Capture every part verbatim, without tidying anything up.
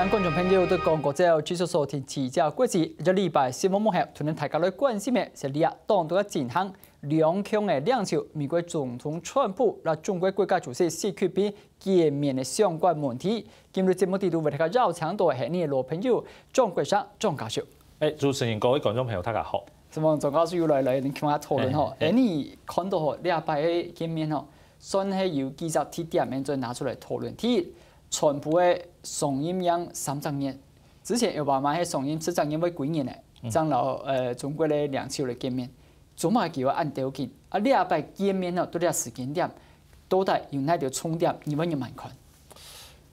觀眾朋友，對廣告之後，繼續收聽《七隻國際》。這禮拜新聞幕後，同大家來關心个係這當中个進行兩強个領袖，美國總統川普摎中國國家主席習近平見面个相關問題。今日節目裡肚為大家邀請到个係𠊎个老朋友張國城張教授。哎，主持人、各位觀眾朋友，大家好。什麼張教授又來來，你共下討論吼。哎，你看到吼，這擺个見面吼，算係有幾隻特點，𠊎等拿出來討論。第一，川普个上任已經三十年，之前奧巴馬係上任十隻年會幾年呢，正摎呃中國个領袖來見面，做麼个佢會恁鬥緊？啊，這擺見面呢，到這時間點，到底有哪兜重點？你會仰般看？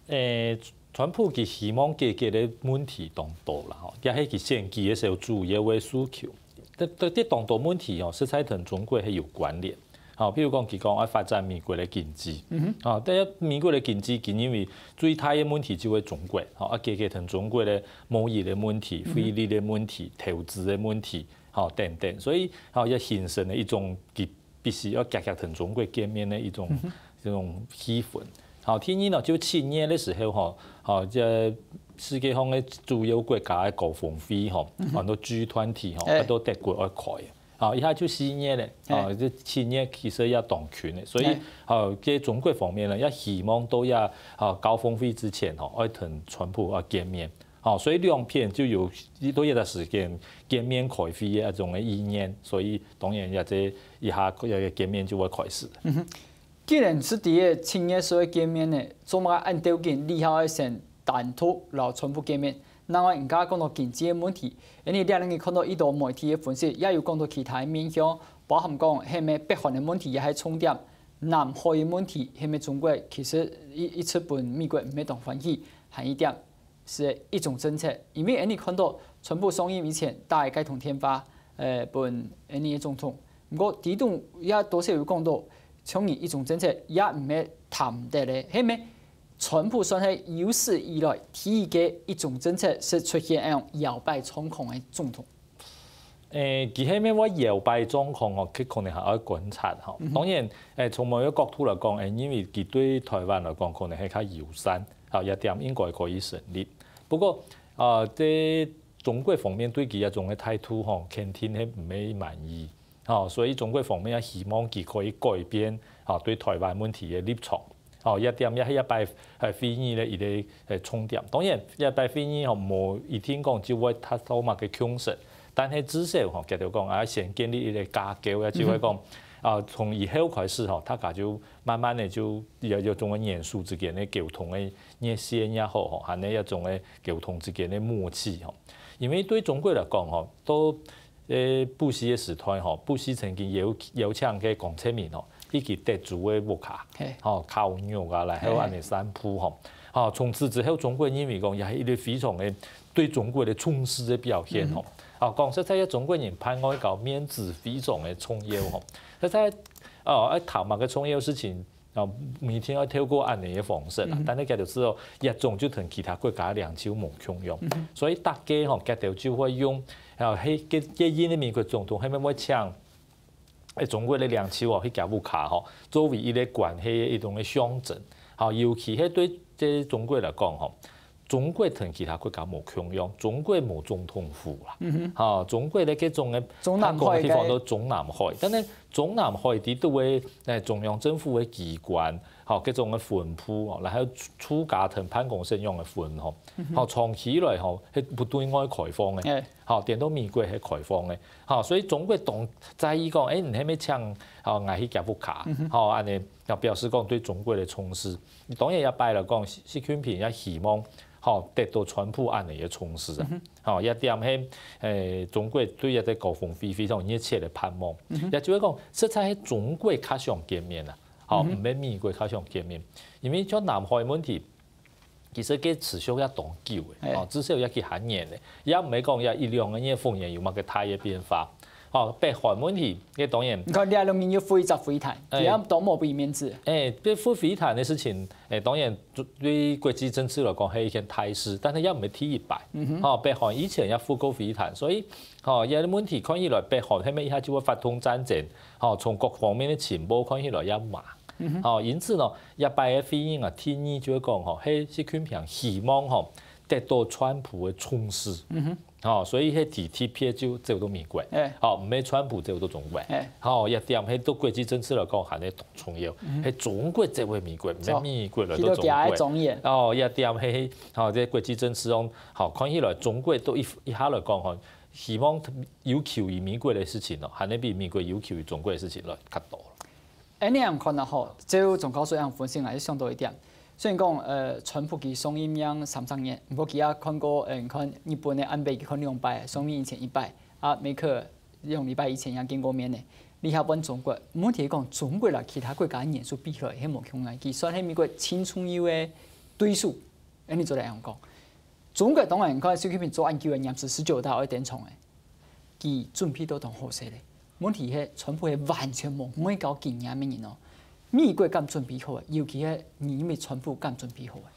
誒，川普佢希望解決个問題當多啦，吼，也係佢選舉个時候主要个訴求。這這這當多問題吼，實在同中國係有關聯。吼，譬如講，佢講愛發展美國个經濟，吼，但係美國个經濟，佢認為最大个問題就係中國，吼，啊，解決同中國个貿易个問題、匯率个問題、投資个問題，吼，等等。所以，吼，也形成了一種佢必須要遽遽同中國見面个一種這種氣氛。好，第二呢，就七月个時候吼，吼，這世界上个主要國家个高峰會吼，安到G twenty吼，愛到德國愛開。好，這下就四月了，吼，這七月其實也當近了，所以，吼，這中國方面呢，也希望到這，吼，高峰會之前吼，愛同川普啊見面。 吼，所以兩片就有都有个時間見面開會个一種个意願，所以當然也這一下个見面就會開始。既然係第一七月時會見面呢，做麼个恁鬥緊，你還愛先單獨摎川普見面？另外，人家講到經濟个問題，因為這兩日看到一多媒體个分析，也有講到其他个面向，包含講係毋係北韓个問題也係重點，南海个問題係毋係中國其實一一直分美國毋係當歡喜，還一點。 係一中政策，因為𠊎等看到川普上任以前打个該通電話，呃，分𠊎等个總統。毋過，裡肚也多少有講到，像你一中政策也毋係談得个，係毋係？川普算係有史以來第一个一中政策係出現恁樣搖擺狀況个總統。 誒，佢係毋係會搖擺狀況哦，佢可能還愛觀察吼。當然，誒，從某個角度來講，誒，因為佢對台灣來講，可能係較友善，吼，這點應該可以成立。不過，啊，這中國方面對佢這種个態度吼，肯定係毋會滿意，吼，所以中國方面也希望佢可以改變，吼，對台灣問題个立場。 吼，這點也係這擺誒會議个一個誒重點。當然，這擺會議吼無一定講就會達到麼个共識，但係至少吼，佢兜講啊，先建立一個架構，也就係講啊，從以後開始吼，大家就慢慢个就有有種个元首之間个溝通个熱線也好吼，還有一種个溝通之間个默契吼。因為對中國來講吼，都 誒，布希个時代吼，布希曾經邀邀請个江澤民吼，去佢德州个屋下，吼，烤肉啊，然後恁樣散步吼。吼，從此之後，中國認為講也係一個非常个對中國个重視个表現吼。吼，講實在个，中國人辦外交面子非常个重要吼。實在，哦，愛談麼个重要事情， 啊，每天愛透過恁樣个方式啦，但係佢就知道，這種就同其他國家个領袖無共樣。所以大家吼，佢兜就會用，啊，係，佢佢因為美國總統係毋係會請，誒，中國个領袖哦，去佢屋下吼，作為一個關係个一種个象徵。吼，尤其係對這中國來講吼， 中國同其他國家無共樣，中國無總統府啦。吼，中國个這種个，中南海个，地方都中南海，但係中南海裡肚个，誒，中央政府个機關，吼，這種个分布哦，然後處處加同辦公室樣个分吼，吼，長期以來吼，係毋對外開放个，吼，顛倒美國係開放个，吼，所以中國當在意講，誒，你係毋係請，吼，𠊎去佢屋下，吼，恁樣，要表示講對中國个重視。當然這擺來講，習習近平也希望 吼，得到川普恁樣个重視啊。吼，這點係，誒，中國對這個高峰會非常熱切个盼望。也就係講，實在係中國較想見面啊，吼，毋係美國較想見面，因為像南海問題，其實佢持續也當久个，吼，至少也幾下年个，也毋係講也一兩個月忽然有麼个大个變化。吼，北韓問題，這當然，你看，這兩日又飛一隻飛彈，佢也當無畀面子。誒，這飛飛彈个事情， 誒，當然，對國際政治來講係一件大事，但係也毋係第一擺。吼，北韓以前也飛過飛彈，所以，吼，這個問題看起來，北韓係毋係一下就會發動戰爭？吼，從各方面个情報看起來也嘛。吼，因此呢，這擺个會議啊，第二就係講，吼，係習近平希望，吼，得到川普个重視。嗯哼。吼，所以係佢特別就走到美國。欸。吼，毋係川普走到中國。欸。吼，這點係對國際政治來講還係當重要。嗯哼。係中國走到美國，毋係美國來到中國。去到佢个莊園。哦，這點係，吼，這國際政治上，吼，看起來中國都一，一下來講，吼，希望有求於美國个事情咯，還係比美國有求於中國个事情來較多咯。 恁樣看啊吼，照鍾教授恁樣分析，𠊎就想到一點。雖然講，呃，川普佢上任已經三十年，毋過佢也看過，呃，你看日本个安倍，佢看兩擺，上任以前一擺，啊，梅克兩禮拜以前也見過面呢。這下換中國，問題講中國啦，其他國家元首比起來，係無共樣，佢算係美國盡重要个對手。恁樣做得恁樣講。中國當然，你看習近平做恁久个，連續十九大愛登場个， 佢準備到當好勢咧。問題係，川普係完全無外交經驗个人哦。美國敢準備好啊？尤其係你認為川普敢準備好啊？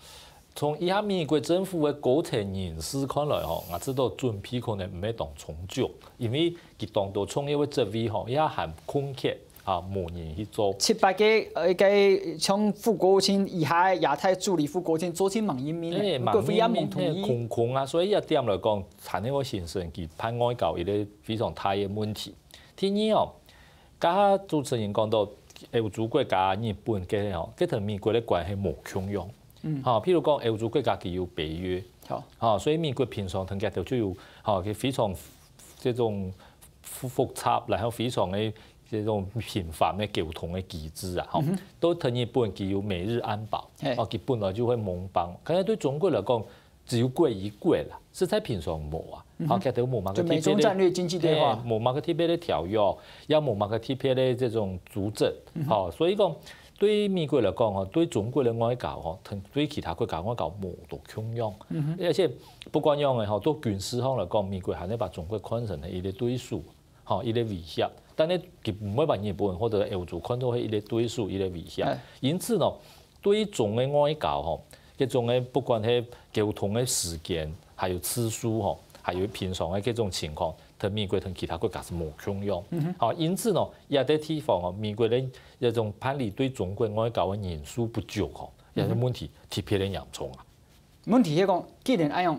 從這下美國政府个高層人士看來吼，𠊎知道準備可能毋係當充足，因為佢當多重要个職位吼，這下還空缺啊，無人去做。七八個，呃，該像副國務卿以下个亞太助理副國務卿做盡吂任命呢，欸，國會也吂同意。吂任命，空空啊，所以這點來講， 還係會形成佢辦外交一個非常大个問題。第二哦，剛剛主持人講到歐洲國家、日本該吼，該同美國个關係無共樣。嗯。吼，譬如講歐洲國家佢有北約。好。吼，所以美國平常同佢兜就有，吼，佢非常這種複，複雜，然後非常个這種頻繁个溝通个機制啊，吼，嗯哼。都同日本佢有美日安保，嘿。哦，佢本來就會盟邦。可是對中國來講， 只有國與國啦，實在平常無啊。嗯哼。吼，佢兜無麼个特別个，就美中戰略經濟對話。嘿，無麼个特別个條約，也無麼个特別个這種組織。嗯哼。吼，所以講，對美國來講吼，對中國个外交吼，同對其他國家外交無到共樣。嗯哼。而且不管樣个吼，對軍事上來講，美國還係把中國看成係一個對手。 吼，一個威脅。但係佢毋會把日本或者歐洲看做係一個對手、一個威脅。哎。因此呢，對於中个外交吼，這種个不管係溝通个時間，還有次數吼，還有平常个這種情況，同美國同其他國家係無共樣。嗯哼。吼，因此呢，這個地方吼，美國个這種辦理對中國外交个人手不足吼，這個問題特別个嚴重啊。 問題係講，既然恁樣，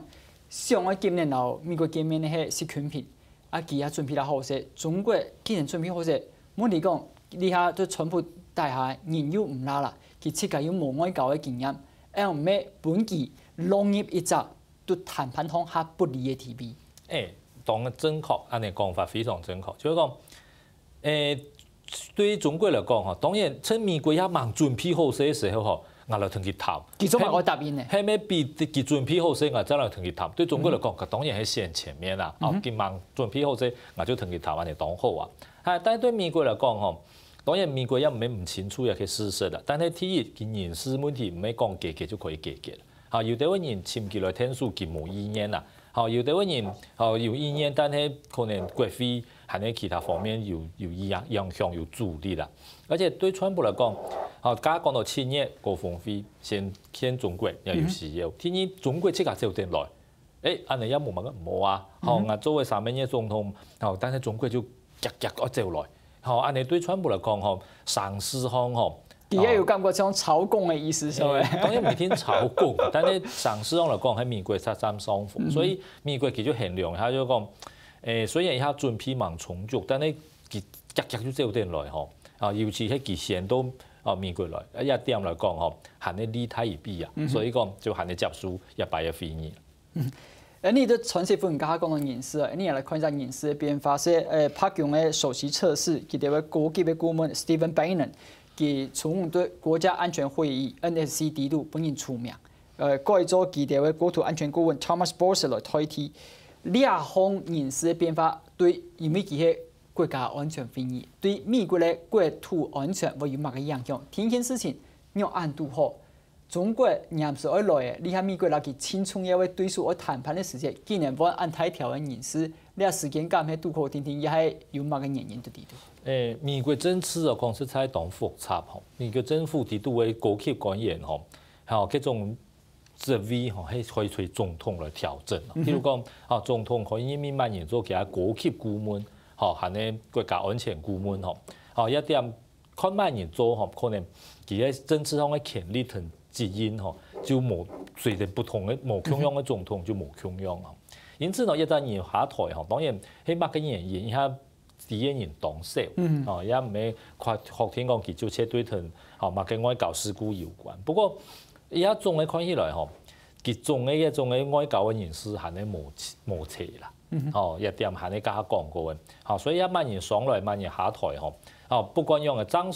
想愛今年摎美國見面个係習近平，啊，佢也準備得好勢，中國既然準備好勢，問題講，這下對川普底下人又毋罅啦，佢自家又無外交个經驗，恁樣毋係分佢落入一隻對談判上較不利个地位。欸，當然正確，恁樣講法非常正確，就係講， 欸，對於中國來講吼，當然，趁美國也吂準備好勢个時候吼，𠊎來同佢談。佢做麼个會答應呢？係，係毋係比佢準備好勢，𠊎再來同佢談？對中國來講，嗯。當然係先前面啦。哦，嗯哼。佢吂準備好勢，𠊎就同佢談，恁樣當好啊。啊，但係對美國來講吼，當然美國也毋係毋清楚這個事實啦。但係第一，佢人事問題毋係講解決就可以解決。 吼，有兜个人尋佢來𢯭手，佢無意願啊。吼，有兜个人，吼，有意願，但係可能國會還係其他方面有，有影，影響，有阻力啦。而且對川普來講，吼，剛剛講到七月高峰會，先見中國也有需要。嗯哼。第二，中國自家走轉來，欸，恁樣也無麼个毋好啊。吼，嗯哼。𠊎做个三個月總統，吼，但係中國就遽遽愛走來。 吼，恁樣對川普來講吼，聲勢上吼，佢也有感覺像操控个意思，係無？欸，當然毋一定操控，但係聲勢上來講，在美國係佔上風，嗯哼。所以美國佢就衡量，佢就講，欸，雖然佢準備吂充足，但係佢遽遽就走轉來吼，啊，尤其係佢先到，啊，美國來，啊，這點來講吼，還係利大於弊啊，嗯哼。所以講就還係接受這擺个會議。 嗯，恁樣就川西分家講到人事啊，恁樣來看一下人事个變化。係，呃，白宮个首席策士，佢兜个高級个顧問Stephen Bannon，佢從對國家安全會議NSC底肚分人除名，呃，改做佢兜个國土安全顧問Thomas Boehner來代替。這項人事个變化，對，因為佢係國家安全會議，對美國个國土安全會有麼个影響？第一件事情，仰恁堵好？ 中國黏時愛來个，這下美國摎佢盡重要个對手愛談判个時節，竟然換恁大條个人事，這時間感係堵好定定，也係有麼个原因在裡肚？欸，美國政治哦，講實在當複雜吼。美國政府裡肚个高級官員吼，吼，這種職位吼，係可以隨總統來調整哦。嗯哼。譬如講，吼，總統可以任命麼人做佢个高級顧問，吼，還係國家安全顧問吼，吼，這點 看麼人做吼，可能佢个政治上个權力同責任吼，就無隨等不同个、無共樣个總統就無共樣啊。因此呢，一旦人下台吼，當然係麼个原因，佢下底个人當少，哦，也毋係確、確定講佢就絕對同吼麼个外交事故有關。不過，這總个看起來吼，佢總个一種个外交个人士還係無、無齊啦。吼，這點還係剛剛講過个。吼，所以這麼人上來，麼人下台吼，吼，不管樣个，正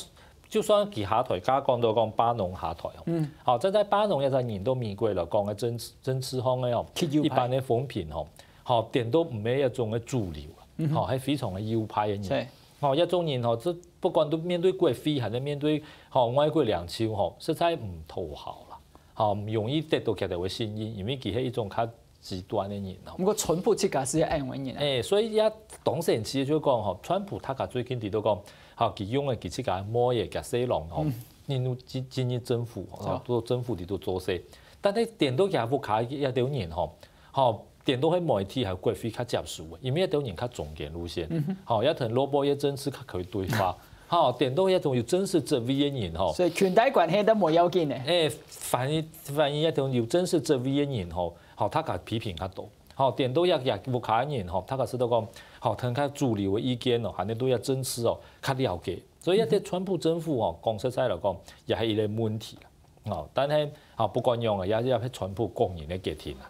就算佢下台，剛剛講到講巴農下台吼，嗯，好，在在巴農也在引到美國來講个政治、政治方个吼，一般个風評吼，好，顛倒毋係一種个主流啊，好，係非常个右派个人。吼，一種人吼，這不管都面對國會，還係面對吼外國領袖吼，實在毋討好啦，好，毋容易得到佢等个信任，因為佢係一種較極端个人吼。毋過川普自家係恁樣个人啊。欸，所以也當神奇就講吼，川普大家最近知道講，吼，佢用个佢自家妹仔个細人吼，進入進、進入政府，吼，做政府裡肚做事。但係顛倒佢屋下這兜人吼，吼，顛倒係媒體還有國會較接受个，因為這兜人較中間路線，吼，也同老百姓政治較可以對話，吼，顛倒這種有正式職位个人吼。所以裙帶關係都無要緊个。欸，反而、反而這種有正式職位个人吼， 吼，大家批評較多。吼，顛倒這、這屋下人吼，大家知道講，吼，聽較主流个意見哦，還係對這政治哦較了解。所以這个川普政府吼，講實在來講，也係一個問題啦。吼，但係吼，不管樣个，也、也係川普個人个決定啦。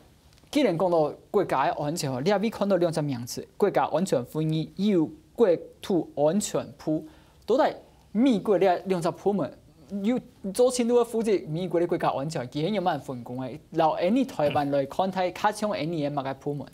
既然講到國家个安全吼，這位看到兩隻名詞，國家安全會議又有國土安全部，到底 美國這兩隻部門有做清楚个負責美國个國家安全，佢係仰般分工个？摎𠊎俚臺灣來看待，較像𠊎俚个麼个部門？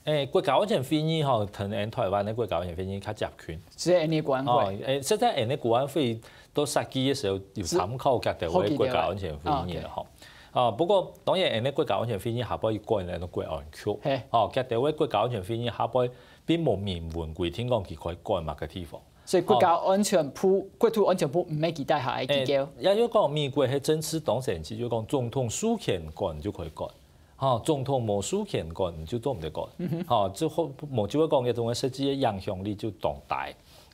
欸，國家安全會議吼，同𠊎俚臺灣个國家安全會議較接近。係𠊎俚个國安會。哦，欸，實在𠊎俚个國安會到設計个時候有參考佢等个國家安全會議啦吼。啊，不過當然𠊎俚个國家安全會議下背管个國安局。係。哦，佢等个國家安全會議下背並無明文規定講佢可以管麼个地方。 所以國家安全部、國土安全部毋係佢底下个機構。欸，也就講美國个政治當神奇，就講總統授權管就可以管，吼，總統無授權管你就做毋得管，吼，就好，無就會講這種个實際个影響力就當大。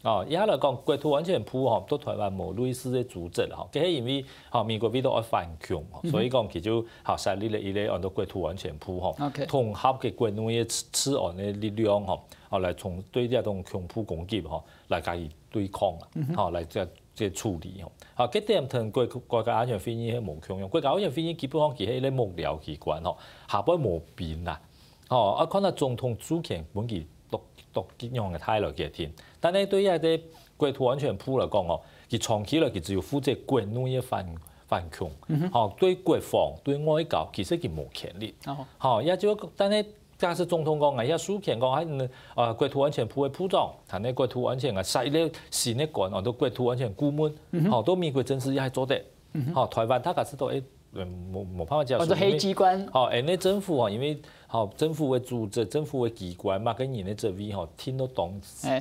哦，這下來講，國土安全部吼，在臺灣無類似个組織吼，這係因為吼美國為著愛反共吼，所以講佢就吼設立了一個安到國土安全部吼，OK，統合个國內个治、治安个力量吼，吼來從對這種恐怖攻擊吼， 來佮佢對抗啊，吼，來這、這處理吼。啊，這點同國、國家安全會議係無共樣。國家安全會議基本上佢係一個幕僚機關吼，下背無兵啦。吼，啊，看下總統主權分佢獨、獨樣个大來決定。但係對於這國土安全部來講吼，佢長期來佢只有負責國內个反、反共，吼，對國防、對外交其實佢無權力。吼，也就但係 假使總統講，𠊎這授權講，還，呃，國土安全部个部長，還係國土安全个設立新个官，安到國土安全顧問，吼，在美國政治也還做得。吼，臺灣大家知道，欸，無、無辦法接受，安到黑機關。吼，𠊎俚个政府吼，因為吼政府个組織、政府个機關嘛，該人个職位吼，定到當、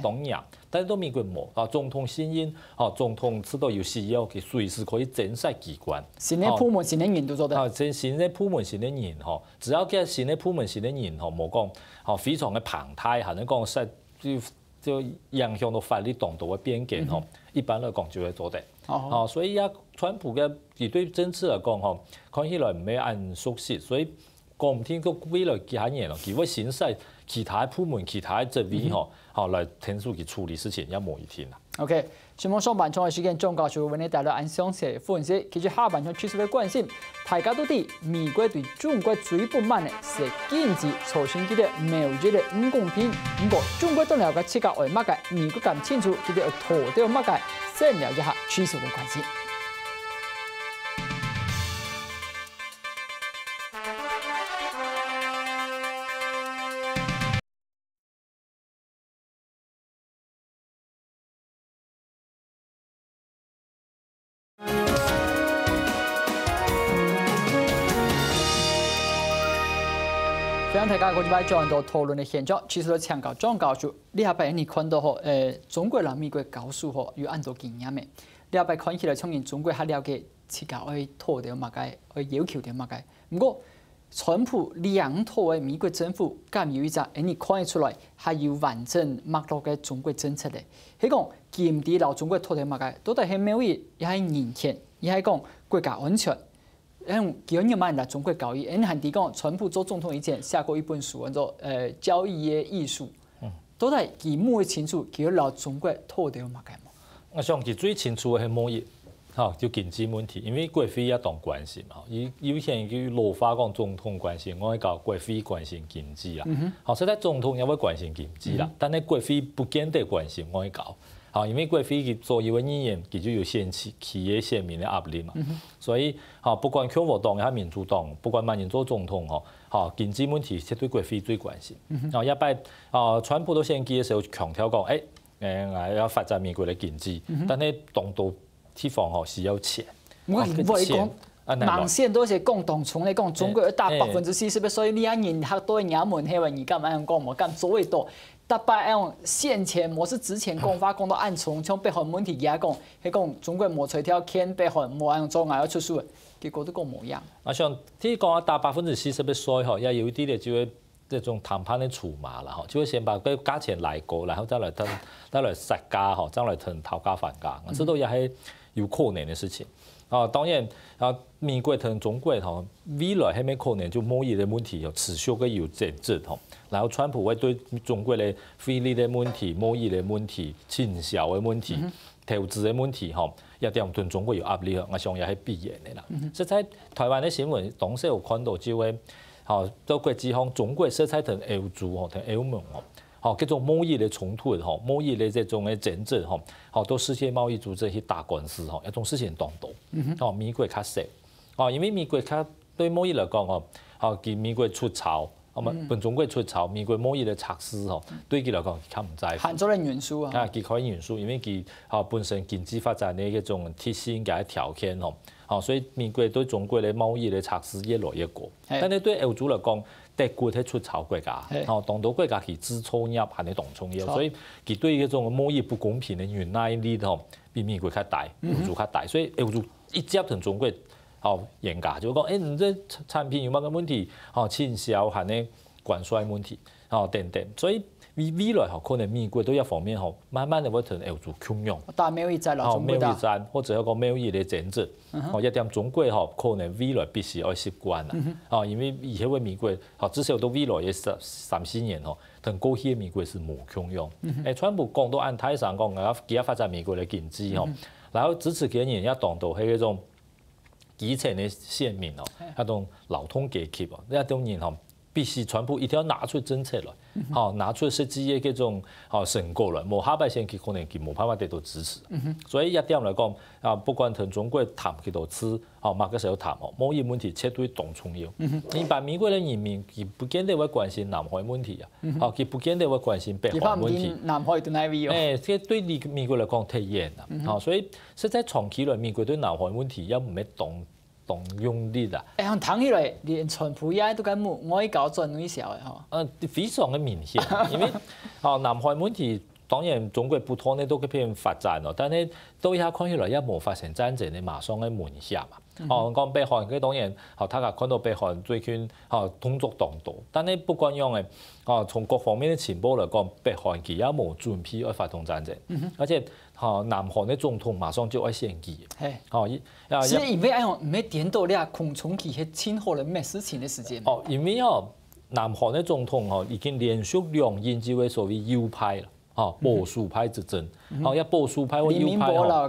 當嚴。但係在美國無，吼，總統信任，吼，總統知道有需要，佢隨時可以增設機關。新个部門、新个人都做得。啊，新、新个部門、新个人吼， 只要該新个部門、新个人吼，無講吼非常个龐大，還係講實就、就影響到法律當多个變遷吼，一般來講就會做得。吼，所以啊，川普个佢對政治來講吼，看起來毋係恁熟悉，所以講毋定到未來幾下年咯，佢會新設其他部門、其他職位吼，吼來𢯭手佢處理事情，也無一定啦。 OK，節目上半場个時間，莊教授為你帶來恁詳細个分析，其實下半場其實會關心，大家都知美國對中國最不滿个係經濟造成佢兜貿易个毋公平。毋過，中國當了解自家愛麼个，美國敢清楚佢兜愛討著麼个，先了解下，繼續來關心。 歡迎大家過來轉到討論个現場，其實都請教莊教授，這下擺你看到吼，呃，中國摎美國交手吼，有恁多經驗个。這下擺看起來，像𠊎中國較了解自家愛討著麼个，愛要求著麼个。毋過， 川普領導个美國政府敢有一隻𠊎俚看得出來還有完整脈絡个中國政策呢？係講佢毋知摎中國討著麼个，到底係貿易，也係人權，也係講國家安全，嗯，佢有仰般來中國交易？嗯，還提講，川普做總統以前寫過一本書，叫做呃交易的藝術。到底佢摸清楚，佢有摎中國討到麼个無？我想佢最清楚个係貿易，吼，就經濟問題，因為國會也當關心，吼，有有些人佢老話講總統關心外交，國會關心經濟啊。好，實在總統也會關心經濟啦，但係國會不見得關心外交。 吼，因為國會佢所有个議員，佢就有選區个選民个壓力嘛。所以，吼，不管共和黨也係民主黨，不管麼人做總統吼，吼，經濟問題絕對國會最關心。吼，這擺，啊，川普到選舉个時候強調講，欸，欸，𠊎愛發展美國个經濟，但係當多地方吼需要錢。我跟你講，錢，啊，難怪。盲線都係講當重个，講中國要打百分之四十个，所以你啊，人客都會仰般問，係話，你敢恁樣講無？敢做會到？ 逐擺恁樣先前無係之前講話講到恁重，像北韓問題，佢也講，係講中國無吹條件，北韓無恁樣做，𠊎愛出手，結果都講無樣。啊，像第一講啊，打百分之四十个稅吼，也有一點點就係這種談判个籌碼啦吼，就會先把該價錢拉高，然後再來談，再來殺價吼，再來談討價還價，啊，這都也係有可能个事情。 啊，當然，啊，美國同中國吼，未來係毋係可能就貿易个問題有持續个有爭執吼，然後川普會對中國个匯率个問題、貿易个問題、傾銷个問題、投資个問題吼，也點同中國有壓力，𠊎想也係必然个啦。實在台灣个新聞當時有看到就係，吼，到國際上中國實在同歐洲吼、同歐盟吼， 吼，這種貿易个衝突吼，貿易个這種个爭執吼，吼，到世界貿易組織去打官司吼，這種事情當多。吼，美國較少。吼，因為美國較對貿易來講吼，吼，佢美國出草，啊嘛，分中國出草，美國貿易个赤字吼，對佢來講，佢較毋在乎。還做得忍受啊。啊，佢可以忍受，因為佢，吼，本身經濟發展个這種特性个條件吼，吼，所以美國對中國个貿易个赤字越來越高。 但係對歐洲來講，德國係出草國家，吼，當多國家佢製造業還係當重要，所以佢對這種貿易不公平个忍耐力吼，比美國較大，歐洲較大，所以歐洲一直同中國吼冤家，就講，欸，你這產品有麼个問題，吼，傾銷還係關稅問題，吼，等等，所以未未來吼，可能美國對這方面吼，慢慢个會同歐洲共樣。打貿易戰咯，吼，中國打貿易戰，或者係講貿易个爭執。 哦，這點中國吼，可能未來必須愛習慣啦。哦，因為以後个美國，吼，至少到未來个三三四年吼，同過去个美國係無共樣。欸，川普講到恁大聲講，啊，佢愛發展美國个經濟吼，然後支持佢个人也當多係該種基層个選民哦，該種勞動階級哦，該種人吼，必須川普一定愛拿出政策來，吼，拿出實際个該種吼成果來，無下擺選舉可能佢無辦法得到支持。所以這點來講， 啊，不管同中國談幾多次，吼，麼个時候談吼，貿易問題絕對當重要。一般美國个人民，佢不見得會關心南海問題啊，吼，佢不見得會關心北韓問題。南海對哪位哦？欸，這對你美國來講忒遠啦，吼，所以實在長期來，美國對南海問題也毋係當當用力啦。欸，聽起來連川普也都敢問外交轉內銷个吼。呃，非常个明顯，因為，吼，南海問題 當然，中國不斷个在該片發展咯，但係到這下看起來也無發生戰爭个馬上个威脅嘛。哦，講北韓，該當然，吼，大家看到北韓最近吼動作當多，但係不管樣个，吼，從各方面个情報來講，北韓佢也無準備愛發動戰爭，而且吼，南韓个總統馬上就愛選舉，係，吼，啊，係因為哎喲，毋係顛倒這空窗期係盡好个麼事情个時間。哦，因為哦，南韓个總統吼已經連續兩任就係所謂右派了。 吼，保守派執政，吼，這保守派或右派吼，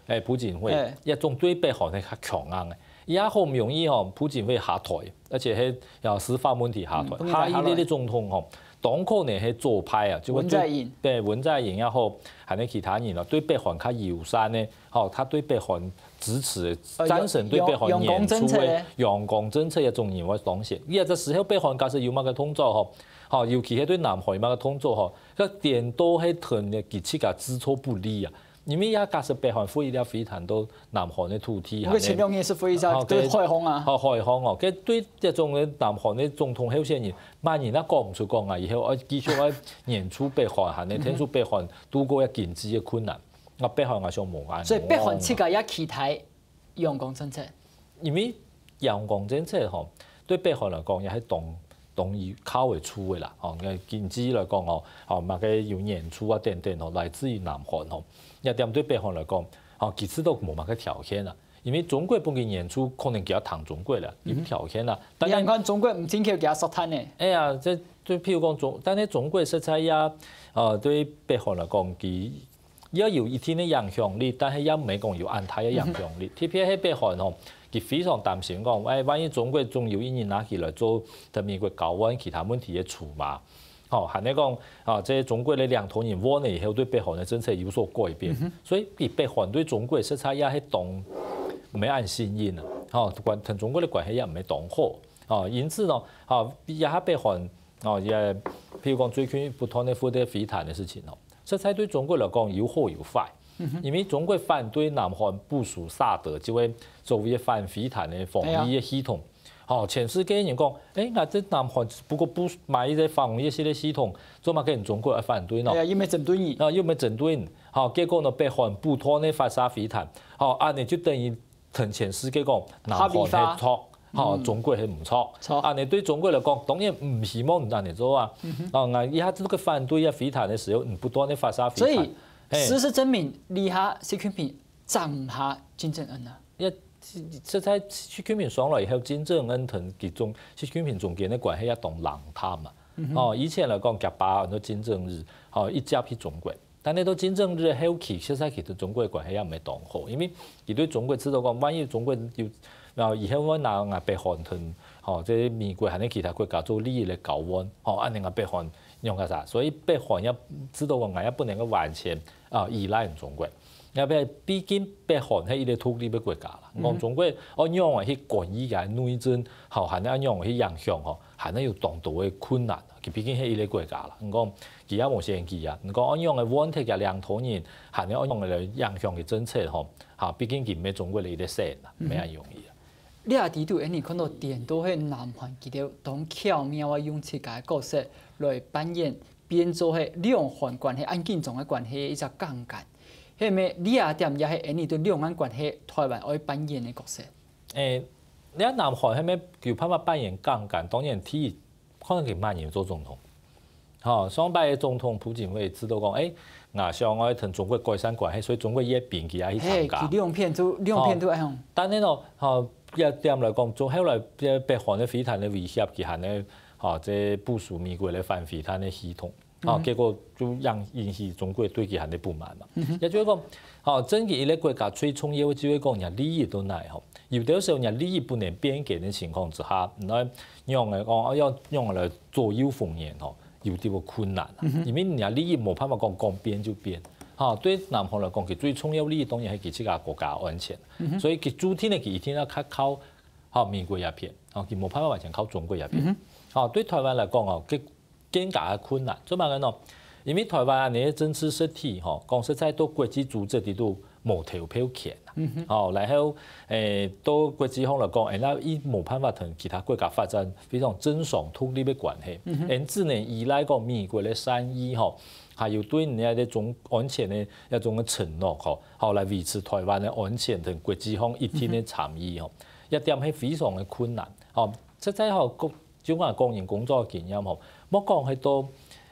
欸，朴槿惠，這種對北韓係較強硬个，也好毋容易吼，朴槿惠下台，而且係司法問題下台，下一任个總統吼，當可能係左派啊，就會對，文在寅，對，文在寅也好，還有其他人啊，對北韓較友善个，吼，佢對北韓支持个，贊成對北韓援助个，陽光政策个，陽光政策个這種人會當選。這隻時候北韓假使有麼个動作吼，吼，尤其係對南韓有麼个動作吼， 該顛倒係同佢自家製造不利啊。因為這假使北韓飛一粒飛彈到南韓个土地，毋過前兩日係飛一隻，對海空啊。吼，海空哦，該對這種个南韓个總統候選人，麼人也講毋出講啊，以後愛繼續愛援助北韓，還係𢯭手北韓度過這經濟个困難。啊，北韓𠊎想無恁，所以北韓自家也期待 陽光政策。因為陽光政策吼，對北韓來講也係當當有靠个處个啦，吼，經濟來講吼，吼，麼个有援助啊等等吼，來自於南韓吼，這點對北韓來講，吼，其實都無麼个條件啊。因為中國本身原初可能佢也聽中國啦，有條件啦。但係你看中國毋進口佢也索攤呢。哎呀，這就譬如講中，但係中國實在也，呃，對北韓來講，佢也有一定个影響力，但係也毋係講有恁大个影響力。特別係北韓吼，佢非常擔心講，哎，萬一中國終有一日拿起來做同美國交換其他問題个籌碼，吼，還係講啊，這中國个領導人換了以後，對北韓个政策有所改變，所以佢北韓對中國實在也係當毋係恁信任啊，吼，關同中國个關係也毋係當好，吼，因此呢，吼，這下北韓，吼，也譬如講最近不斷个發个飛彈个事情哦，實在對中國來講有好有壞，因為中國反對南韓部署薩德，就係所謂个反飛彈个防禦个系統。 吼，全世界人講，誒，𠊎這南韓不過不買一個防禦式个系統，做麼个人中國愛反對呢？哎呀，又無針對你。啊，又無針對你。吼，結果呢，北韓不斷个發射飛彈，吼，恁呢就等於同全世界講，南韓係錯，吼，中國係毋錯。錯。恁呢對中國來講，當然毋希望你恁呢做啊。啊，𠊎一下這個反對啊飛彈个時候，你不斷个發射飛彈，所以，嘿。事實證明，這下習近平 站毋下金正恩啊。也實在習近平上來以後，金正恩同佢中，習近平中間个關係也當冷淡嘛。哦，以前來講，佢爸安到金正日，哦，一接去中國。但係到金正日後期，實在佢同中國个關係也毋係當好，因為佢對中國知道講，萬一中國有，然後以後𠊎拿𠊎北韓同，吼，這美國還有其他國家做利益个交換，吼，恁呢𠊎北韓用个啥？所以北韓也知道講，𠊎也不能夠完全 啊，依賴中國。也畢竟北韓係一個獨立个國家啦。講中國愛仰般去干預佢个內政，吼，還愛仰般去影響，吼，還有當多个困難。佢畢竟係一個國家啦。你講佢也無選舉啊，你講愛仰般換忒佢領導人，還愛仰般來影響佢政策，吼，哈，畢竟佢毋係中國个一個省啦，毋係恁容易啊。 這下底肚，𠊎等看到顛倒係南韓佢兜當巧妙个用自家个角色來扮演，變做係兩韓關係恁緊張个關係一隻槓桿。係毋係這下點也係𠊎等對兩岸關係臺灣愛扮演个角色？誒，這南韓係毋係有辦法扮演槓桿？當然，第一，看佢麼人做總統。 吼，上擺个總統朴槿惠知道講，誒，𠊎想愛同中國改善關係，所以中國越兵佢也去參加。嘿，佢兩片都，兩片都愛用。但係呢，吼，這點來講，做後來這北韓个飛彈个威脅，佢還係，吼，這部署美國个反飛彈个系統。吼，結果就引，引起中國對佢還係不滿嘛。也就係講，吼，真正一個國家最重要个就係講，你个利益在哪，吼。有兜時候，你个利益不能變更个情況之下，你愛仰般講，愛仰般來左右逢源，吼。 有兜个困難啊，因為人家利益無辦法講講變就變。吼，對南韓來講，佢最重要利益當然係佢自家國家安全，所以佢注定个佢一定愛較靠，吼，美國這片，吼，佢無辦法完全靠中國這片。吼，對臺灣來講哦，佢更加个困難。做麼个呢？因為臺灣恁呢个政治實體，吼，講實在，到國際組織裡肚 無投票權啊。吼，然後，誒，到國際上來講，誒，那佢無辦法同其他國家發展非常正常獨立个關係，誒，只能依賴講美國个善意吼，還有對人家个中安全个一種个承諾吼，好來維持臺灣个安全同國際上一定个參與吼，這點係非常个困難。吼，實在吼，國 就𠊎個人工作个經驗吼，莫講係到，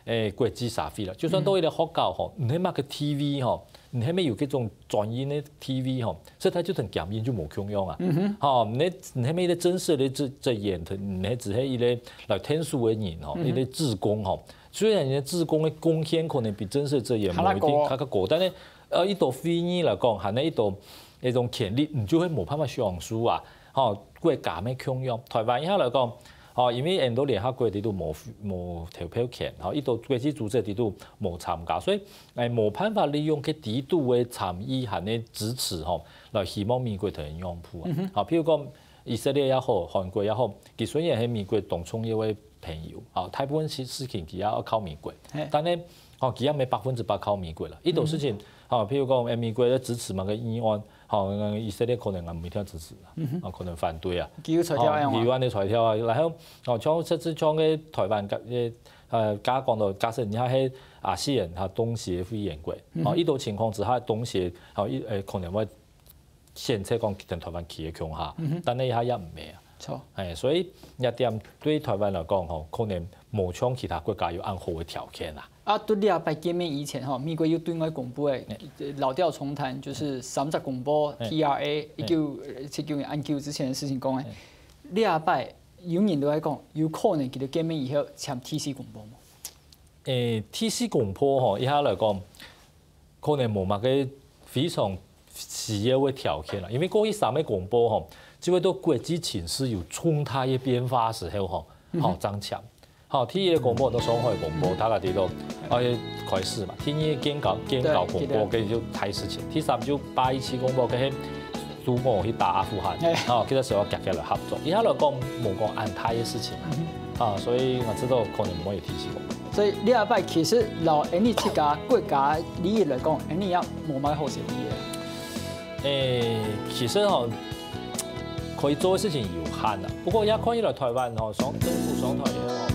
誒，國際社會啦，就算到一個學校吼，你係麼个地位吼，你係無有這種專業个地位吼，實在就同檢驗就無共樣啊。吼，你，你係無一個正式个職，職員，你係只係一個來𢯭手个人吼，一個志工吼。雖然你个志工个貢獻可能比正式職員無一定較較高，但係，呃，一到會議來講，還係一到一種權力，你就會無辦法享受啊。 吼，國家个共樣。臺灣這下來講，吼，因為恁多聯合國裡肚無，無投票權，吼，一到國際組織裡肚無參加，所以，誒，無辦法利用該裡肚个參與還个支持，吼，來希望美國同佢讓步啊。吼，譬如講，以色列也好，韓國也好，佢雖然係美國當重要个朋友，吼，大部分事，事情佢也愛靠美國，但係，吼，佢也毋係百分之百靠美國啦。一到事情，吼，譬如講，誒，美國个支持麼个議案， 吼，以色列可能也毋一定支持啊，啊，可能反對啊。佢有裁掉啊，吼，佢有恁呢裁掉啊。然後，哦，像甚至像个臺灣个，呃，剛剛講到，假設你還係亞細亞，哈，東協个會員國，哦，一到情況之下，東協，哦，一，呃，可能會選擇講同臺灣企个共下，但係這下也毋係啊。著。欸，所以這點對臺灣來講吼，可能無像其他國家有恁好个條件啦。啊，對這擺見面以前吼，美國又對外公布个，呃，老調重彈，就是三十公報、嘿。T R A，嘿。一九七九年恁久之前个事情講个。嘿。這擺有人都在講，有可能佢等見面以後簽第四公報無？欸，第四公報吼，這下來講，可能無麼个非常需要个條件啦，因為過去三个公報吼，就會對國際情勢有重大个變化時候吼，嗯哼。吼，正簽。吼，第一个公報就上海公報，嗯。大家知道，欸，開始嘛。第二个建交，建交公報，對，跟就大事情。第三就八一七公報，跟係中國去打阿富汗，欸。吼，其實係要遽遽來合作。這下來講，無講恁大个事情啊。嗯哼。啊，所以𠊎知道可能毋會有第四公報。所以這擺其實摎𠊎等自家國家利益來講，𠊎等也無麼个好勢利益。欸，其實吼，可以做个事情有限啊。不過也看起來臺灣吼，上政府上臺以後吼，